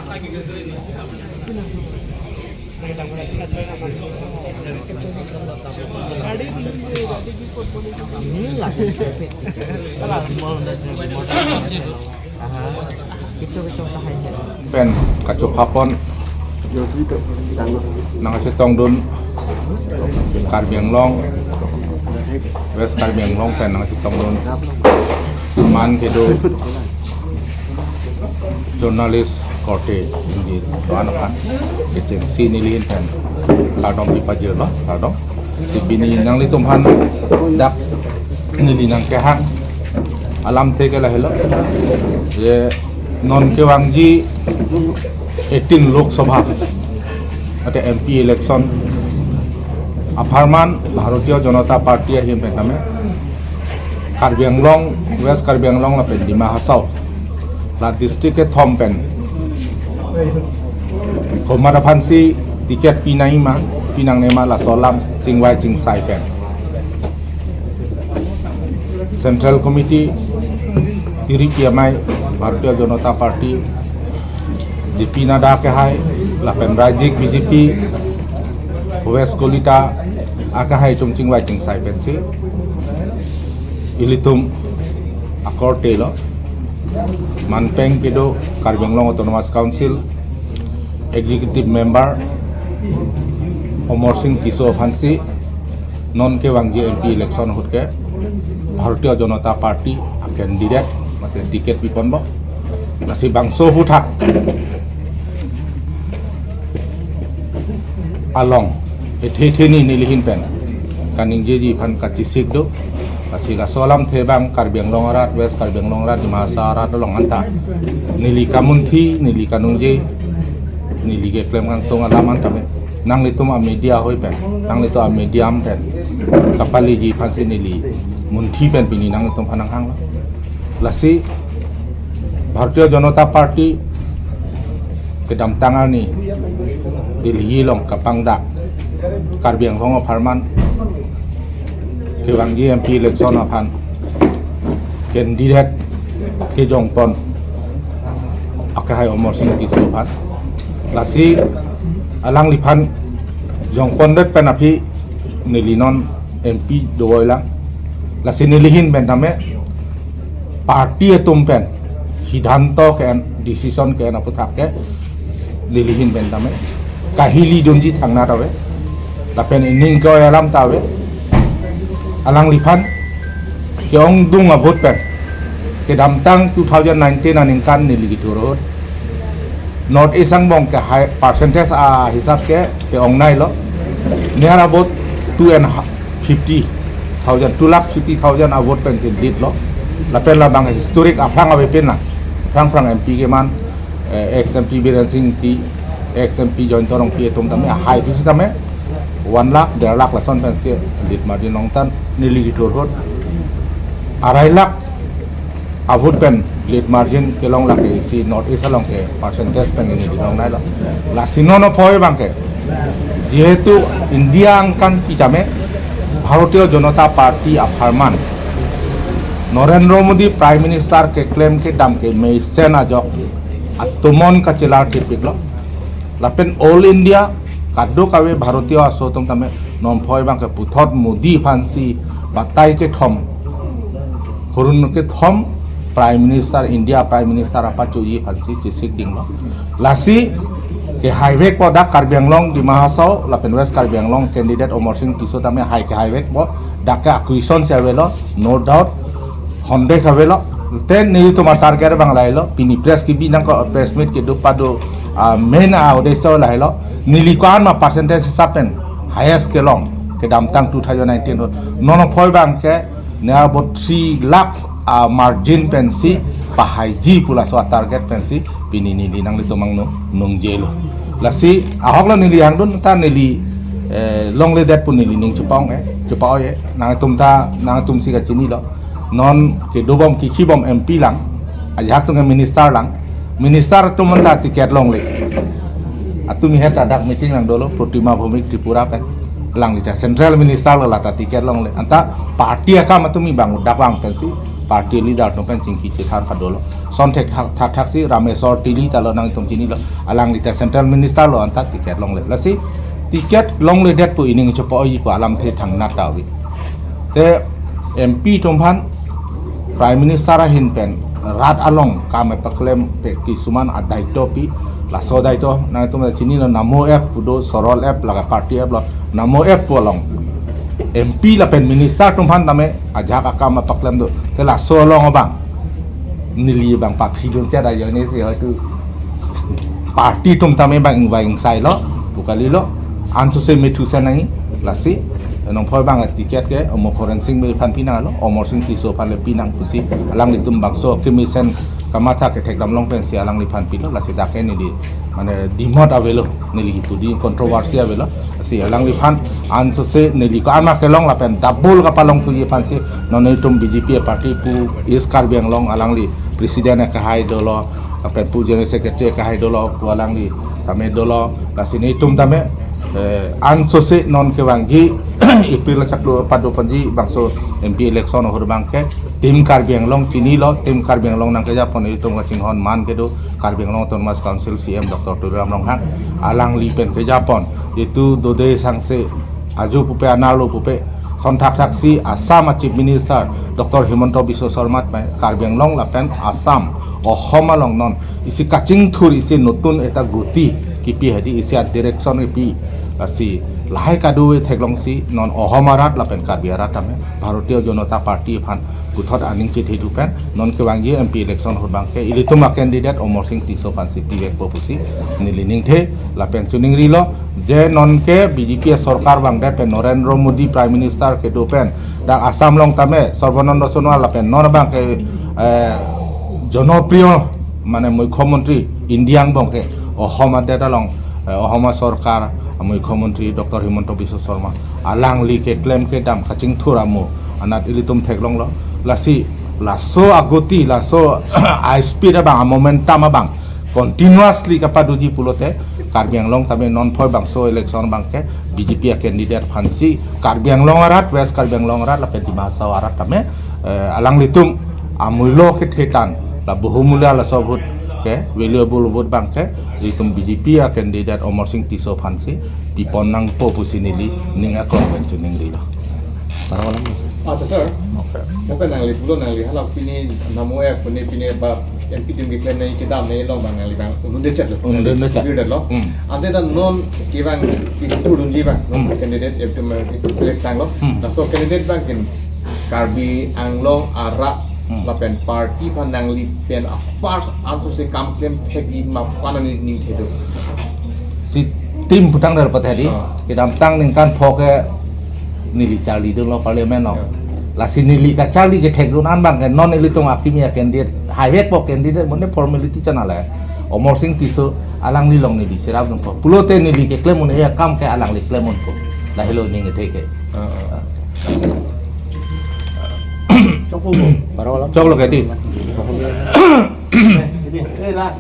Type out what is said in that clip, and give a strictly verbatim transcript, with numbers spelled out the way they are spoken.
Pen kachopapon nangchetongdun Karbi Anglong, West Karbi Anglong pen nangchetongdun man kedo journalist korte ingjir doan aphan kechengsi nelihin pen kardom pipajirlo, kardom. Si pini nanglitum aphan dak neli nangkehang alamthe ke lahelo, je non kevangji eighteen Lok Sabha ate M P election apharman Bharatiya Janata Party ahin pen tame Karbi Anglong, West Karbi Anglong lapen Dima Hasao la district kethom pen komat aphansi ticket pinangji ma, pinangne ma, laso alam chingvai chingsai pen Central Committee, tiri P M I, Bharatiya Janata Party, J P Nadda akehai, lapen Rajyik B J P, West Kalita akehai atum chingvai chingsai pensi ilitum akorte lo, manpeng kedo Karbi Anglong Autonomous Council Executive Member Amarsing Tisso aphansi non kevangji M P election ahut ke Bharatiya Janata Party a candidate mate ticket piponbom. Lasi bangso aphuthak along ethe ethe ni nelihin pen kaningjeji aphan kachesik do. Lasi laso alamthe abang Karbi Anglong arat, West Karbi Anglong arat, Dima Hasao arat along anta neli kamunthi, neli kaningje, neli keklem kangtung alam anta me nanglitum a media ahoi pen, nanglitum a medium pen kapaleji aphansi neli munthi pen pini nanglitum aphan nanghanglo. Lasi Bharatiya Janata Party kedamtang arni Delhi along kapangdak Karbi Anglong apharman kevangji M P election aphan candidate kejongpon akehai Amarsing Tisso aphan. Lasi alangliphan jongpondet pen aphi neli non M P dovoi lang. Lasi nelihin pen tame party atum pen sidhanto ke-en, decision ke-en aphuthak ke nelihin pen tame kahilidunji thangnat ave, lapen ining ke-oi alam ta ave. Alangliphan ke-ongdung a-vote pen kedamtang two thousand nineteen aningkan neli kethur ahut North East angbong ke high percentage ahisap ke ke-ongnailo. Near about two and fifty thousand, two lakh fifty thousand a-vote pensi lead lo. Lapen labang historic aphrang avepin lang. Phrang phrang M P keman, eh, ex M P Biren Singh Ingti, ex M P Jayanta Rongpi atum tame ahai pusi tame one lakh, der lakh lason pensi lead margin longtan, neli kethur ahut arai lakh a-vote pen lead margin kelong lake isi North East along ke percentage pen neli longnailo. Lasi non aphoi abang ke, jehetu India angkang pitame Bharatiya Janata Party apharman Narendra Modi Prime Minister keklem kedam ke meisen ajok atomon kachelar thepiklo. Lapen All India kadokave Bharatiya aso atum tame non aphoi abang ke puthot Modi aphansi batai kethom, hurun kethom Prime Minister, India Prime Minister apachoji aphansi chesik dinglo. Lasi kehaivekpo dak Karbi Anglong, Dima Hasao lapen West Karbi Anglong candidate Amarsing Tisso tame hai kehaivekpo, dak ke acquisition si avelo, no doubt, hundred avelo. Te nelitum a-target abang lahelo, pini press kebi nangkok, press meet kedo pado, ah, main a-uddesho lahelo. Neli ko-an ma percentage hisap pen highest kelong kedamtang two thousand nineteen ahut. Non aphoi abang ke near about three lakhs a-margin pensi pahaiji pu laso a-target pensi pini neli nanglitum angno ningjelo. Lasi ahoklo neli hangdun ta neli, eh, longledet pu neli ning chepa-ong, eh, chepa-oi, eh. Nangtum ta, nangtumsi kachinilo. Non kedobom kekhibom M P lang, ajahak atum ke minister lang, minister atum anta ticket longle. Atumi het adak meeting lang dolo, Protima Bhowmik Tripura pen. Alangli ta central minister lo, lata ticket longle. Anta party akam atumi bang dak vang pensi party leader atum pen chingki chethan padolo. Son thek thak thak thak si Rameswar Teron ta lo, nangtum chinilo, alangli ta central minister lo, anta ticket longle. Lasi ticket longledet pu ining chepo-oipo alamthe thangnat ta ave. Te M P atum aphan Prime Minister ahin pen rat along kam kepaklem pen kisuman adaito pi, laso adaito nangtum chinilo, Namo app pu do, Sorol app, laga party app lo, Namo app pu along M P lapen minister atum aphan tame ajahak akam kepaklem do. Te laso along abang neli bang pakhidun chet ajoine si hoitu party atum tame bang ingvai ingsailo, pu kalilo, ansose methu senangji. Lasi nongphoi bang ticket ke Omokhoren Sing Bey aphan pinanglo, Amarsing Tisso aphan le pinang pusi alanglitum bangso kemesen kamatha kethekdam long pensi alangliphan pilo. Lasi dak ke neli mane dimot avelo, neli kipu di controversy avelo. Lasi alangliphan ansose neli ko-an ma kelong lapen double kapalongthuji aphansi non itum B J P party pu East Karbi Anglong alangli president akehai dolo, lapen pu general secretary akehai dolo, pu alangli tame dolo. Lasi nelitum tame, eh, ansose non kevangji April achiklo pado ponji bangso M P election ahut abangke Team Karbi Anglong chinilo, Team Karbi Anglong nangkejapon itum kachinghon man kedo, Karbi Anglong Autonomous Council C E M Doctor Tuliram Ronghang alangli pen kejapon, itum dode sangse ajo pupe, anerlo pupe, son thak thak si Assam a Chief Minister Doctor Himanta Biswa Sarma pen Karbi Anglong lapen Assam, Ohom along non isi kachingthur, isi notun ekta goti kipi hadi, isi a direction kipi. Lasi lahai kadokave theklongsi non Ohom arat lapen Karbi arat tame Bharatiya Janata Party aphan puthot aning chethe thu pen non kevangji M P election ahut abangke ilitum a candidate Amarsing Tisso aphansi pivekpo pusi neli ningthe. Lapen chiningrilo je nonke B J P sorkar vangdet pen, Narendra Modi Prime Minister kedo pen, dak Assam along tame Sarbananda Sonowal lapen non abangke, eh, jonopriyo mane Mukhyamantri India angbong ke Ohom adet along, eh, Ohom sorkar Mukhyamantri Doctor Himanta Biswa Sarma alangli keklem kedam kachingthur amo anat ilitum theklonglo. Lasi laso agoti, laso a speed abang, a momentum abang continuously kapadoji pulote Karbi Anglong tame nonphoi bangso election abangke B J P a candidate aphansi Karbi Anglong arat, West Karbi Anglong arat lapen Dima Hasao arat tame, eh, alanglitum amullo kethe tan, la bahumulya laso vote ke, valuable vote abangke ilitum B J P a candidate Amarsing Tisso aphansi pipon nangpo pusi neli ning aklong pen chiningrilo. Parang alam. Accha, sir. Okay. Mungkin nangli pulo, nangli hala pini Namo app pini, pini ba M P atum keklem nangji kedam nangji along abang nangli bang undundetlo. Undundetlo. Undundetlo. Hmm. Ante ta non kevang kithurdunji abang, non Hmm. candidate atum, eh, place tanglo. Hmm. Laso candidate abang ken Karbi Anglong arat Hmm. lapen party aphan nangli pen a first ansose kam klem thekji ma, ko-an nangli ningthe do? Si team putang dar pathe di. Ah. Kedamtang ningkan pho ke neli charlidunlo parliament along. Ya. Lasi neli kacharli kethekdun an abangke non ilitum akimi a candidate, haivekpo candidate, mane formality channel le. Amarsing Tisso alangli along neli cherapdunpo. Pulote neli keklem un-e akam ke alangli klem unpo. Lahelo ning kethe ke. Ah, ah. Choklo. Parang alam. Choklo ke di. Eh, eh, la.